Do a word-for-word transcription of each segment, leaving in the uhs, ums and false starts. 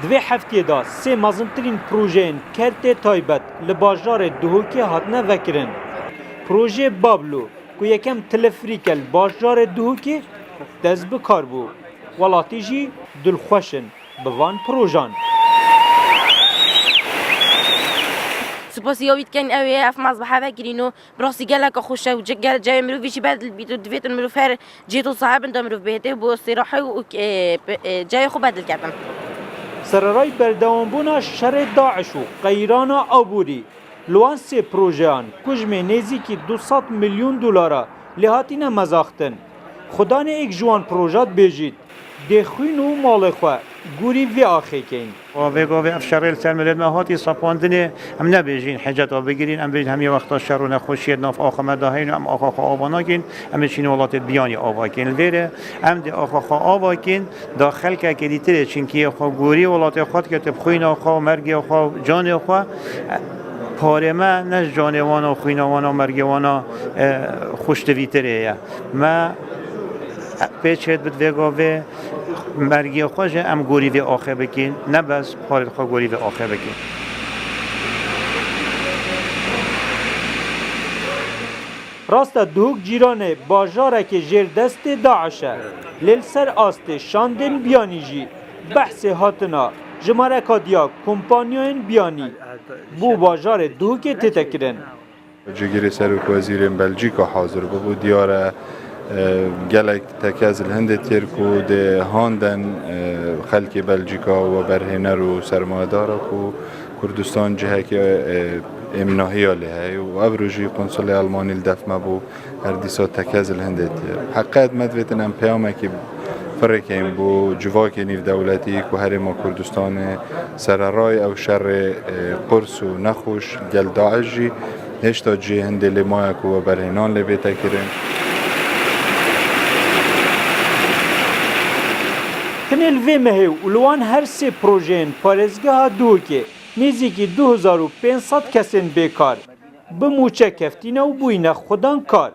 Di vê heftiyê de sê mezintirîn projeyên kertê taybet li bajarê Duhokê hatine vekirin. Projeyê Bablo ku yekem tilifrîk e li bajarê Duhokê dest bi kar bû. Welatî jî dilxweş in bi van projan. Spasiya wî dikin, ew ê ev mezbehe vekirîno. Bi rastî geleka xweş e û ce-, gel cayê mirovî jî bedil bît û divêtin mirov her cihê sahibin de mirov bihête û bi sêrahî û, e, bi, e, cayê xwe bedil ketin. Sererayî berdewambûna şerê DAIŞ û qeyrana aborî, li wan sê projeyan kujmê nêzîkî du sed milyon dolara lê hatine mezaxtin. Xudanê êk ji wan proja dibêjît, dê xwîn û malê xwe gorî vê axê keyn. Û vê gavê ev şerê li ser milêt me hatî sepandinê, em nebêjîn hiceta bigirîn, em bêjin hemî wexta şer û nexweşiyê di nav axa me de heyîn û em axa xwe ava nakin, em ê çînê welatê biyanî ava kin. Li vêrê em dê axa xwe ava kin, da xelkekê dîtirê, çinkî yê xwe gorî welatê xwe dike, bi xwîna xwe û mergê xwe û canê xwe, parê me ne ji canê wan û xwîna wan û mergê wan a, e, xweştivîtirê ye. Me pêç hêt bid vê gavê mergê xwe jî em gorî vê axê bikîn, ne bes parê xwe gorî vê axê bikîn. Rast e, Duhok cîranê bajarekê jêr destê DAIŞ e, lê li ser astê şandên biyanî jî behsê hatina jimareka diya kompanyayên biyanî bo bajarê Duhokê tête kirin. Cîgirê Serokwezîrên Belcîka hazir bûbû. Diyar e, e, gelek tekez li hindê têr ku dê handen, e, xelkê Belcîka weberhêner û sermayedar e ku Kurdistan cihekê, e, êmnahiya lê heye û ev rojî konsulê Elmanî li def me bû. Her dîsa tekez li hindê têr. Heqet me divêtin em peyamekî firêkên bo civakê nîvdewletî ku Herêma Kurdistanê sererayê ew şerê, e, qurs û nexweş gel DAIŞ jî hêşta cihê hindê lê maye ku weberhênan lê bête kirin. Tenê li vê mehê û li wan her sê projeyên parêzgeha Duhokê nêzîkî du hezar û pênc sed kesên bêkar bi mûçe keftîne û bûyîne xwedan kar.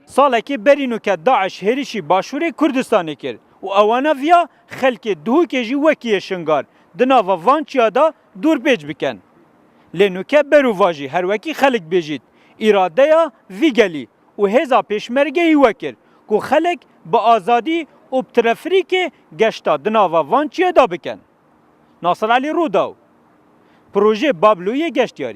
Salekê berî nûke DAIŞ hêrişî başûrê Kurdistanê kir û ewana viya xelkê Duhokê jî wekî yê Şingal di nava van çiya de dorpêç bikin. Lê nûke berovajî her wekî xelk bêjît, îradeya vî gelî û hêza pêşmergeyî wekir ku xelk bi azadî û bi tirefirîkê geşta di nava van çiyê de bikin. Nasir Elî Rûdaw, Projê Babloyê Geştyarî.